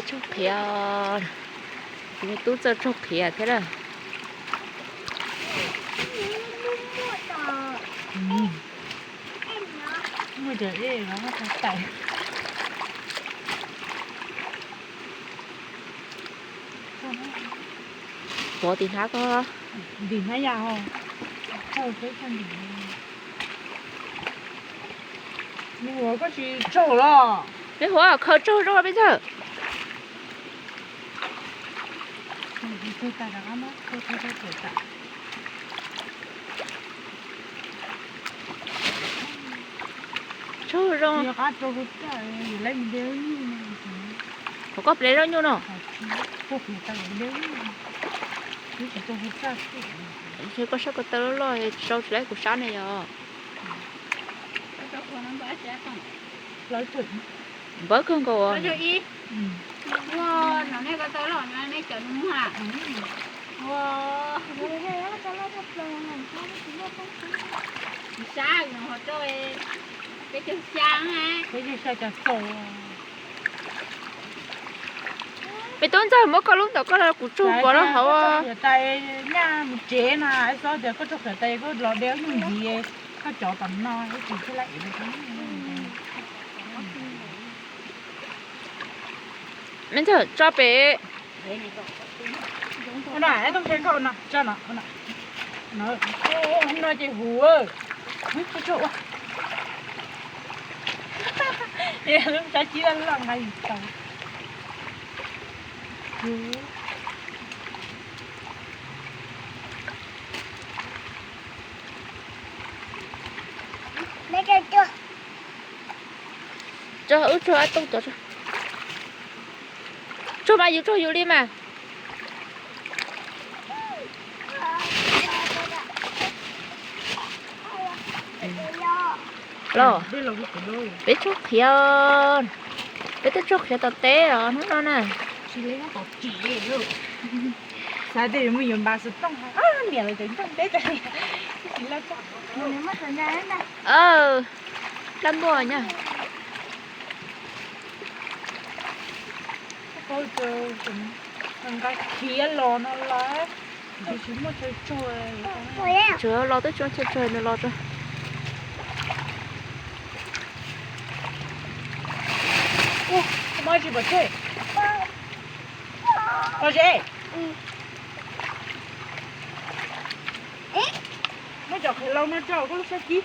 Tsaug qhiav, tus me tub txawj tsaug qhiav thiab lawm. Pov tim hnab ko. Tim hnab ya. Nws ua koj tsis tsaug los? Peb huav khaws tsaug rau peb txawg. Tsaug zoo. Ua koj plev zaub nyuj no. Koj sab ko taw loj loj tsis sau tsis laib kuv sab ne yog. Npawg kawg nkaus. Peb tub ntxawg muab koj lub ntawm koj los kuv tsaug pov rau hauv. Tais nyaj mus tsev na, xyov tias koj tsaug qhiav tais koj los de nyuj ntxiv, koj cov tom no tsis thiaj li. Me ntxawg tso pem. No ces huv, tso ua. Lub sab cib loj loj nqa yus tau. Tso wb tsuag ab tooj cov. Tsuag mas yus tsuag yus li mas. Los, peb tsuag qhiav, peb twb tsuag qhiav tom teb os hnub no na. Xav tias yuav mus yuav npas xov tooj, niam lawv cov nroog deb tas li. Laj muaj nyaj. Nqa khiav los no los, tsis muaj chaw tsawg. Tsuas los twb tsis muaj chaw tsawg nws los tso. Muaj tsis pom tseg. Los ze. Muab cov qhiav lau no tso koj lub sab cib.